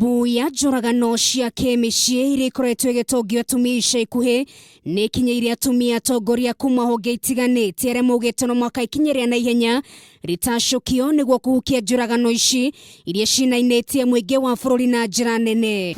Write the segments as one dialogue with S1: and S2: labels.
S1: Mbu ya njũragano cia kĩmĩciĩ iria ikoretwo ĩgĩtũngio atumia ica ikuhĩ nĩ ikinyĩire atumia atongoria kuma honge itiganĩte arĩa maugĩte no mwaka ikinya rĩa naihenya rĩtacũkio nĩguo kũhukia njũragano ici iria cinainĩtie mũingĩ wa bũrũri na njĩra nene.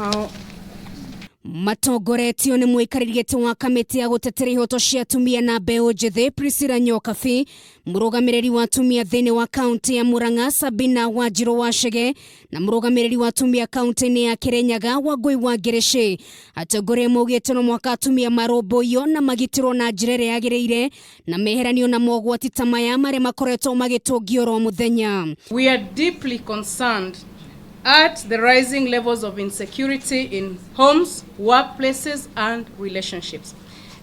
S1: Matongoretio nĩ mũikarĩri gĩtĩ wa kamĩtĩ ya gũtetera ihoto cia atumia na mbeũ njĩthĩ Priscilla Nyokabi, mũrũgamĩrĩri wa atumia thĩinĩ wa kaunti ya Murang'a Sabina Wanjirũ Wachege na mũrũgamĩrĩri wa atumia kaunti-inĩ ya Kirinyaga Wangũi wa Ngĩrĩcĩ. Atongoria maugĩte no mũhaka atumia marũmbũiyo na magitĩrwo na njĩra ĩrĩa yagĩrĩire na meheranio na mogwati ta maya marĩa makoretwo magĩtũngio oro mũthenya.
S2: We are deeply concerned at the rising levels of insecurity in homes, workplaces, and relationships.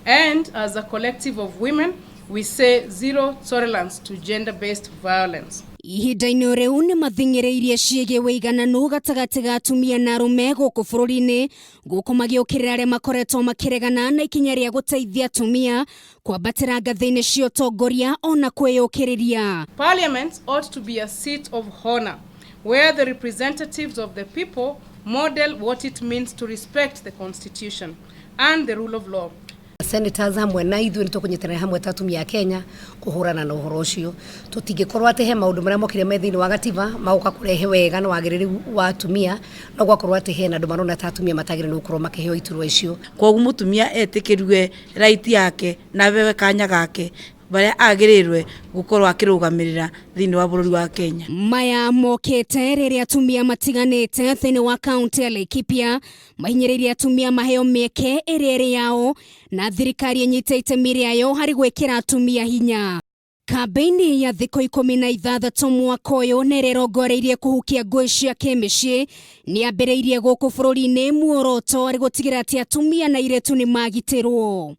S2: And as a collective of women, we say zero tolerance to gender-based violence.
S1: Ihinda-inĩ rĩu nĩ mathing'ĩrĩirie ciĩgiĩ wĩigananu gatagatĩ ga atumia na arũme gũkũ bũrũri-inĩ, gũkũ magĩũkĩrĩra arĩa makoretwo makĩregana na ikinya rĩa gũteithia atumia kwambatĩra ngathĩ-inĩ cia ũtongoria ona kwĩyũkĩrĩria.
S2: Parliament ought to be a seat of honor where the representatives of the people model what it means to respect the Constitution and the rule of law.
S3: Senators hamwe na ithuĩ nĩ tũkũnyitanĩra hamwe ta atumia a Kenya kũhũrana na ũhoro ũcio. Tũtingĩkorwo atĩ he maũndũ marĩa mokire me thĩinĩ wa gatiba magoka kũrehe wega na wagĩrĩru wa atumia, no gwakorwo atĩ hena andũ marona ta atumia matagĩrĩirwo nĩ gũkorwo makĩheo iturwa icio.
S4: Koguo mũtumia etĩkĩrue right yake na ahewe kanya gake barĩa agĩrĩirwe gũkorwo akĩrũgamĩrĩra thĩinĩ wa bũrũri wa Kenya.
S1: Maya mokĩte rĩrĩa atumia matiganĩte thĩinĩ wa kaunti ya Laikipia mahinyĩrĩirie atumia maheo mĩeke ĩrĩa ĩrĩ yao na thirikari ĩnyite itemi rĩayo harĩ gwĩkĩra atumia hinya. Kambĩini ya thikũ 16 mwaka ũyũ na ĩrĩa ĩrongoreirie kũhukia ngũĩ cia kĩmĩciĩ nĩ yambĩrĩirie gũkũ bũrũri-inĩ, muoroto arĩ gũtigĩrĩra atĩ atumia na airĩtu nĩ magitĩrwo.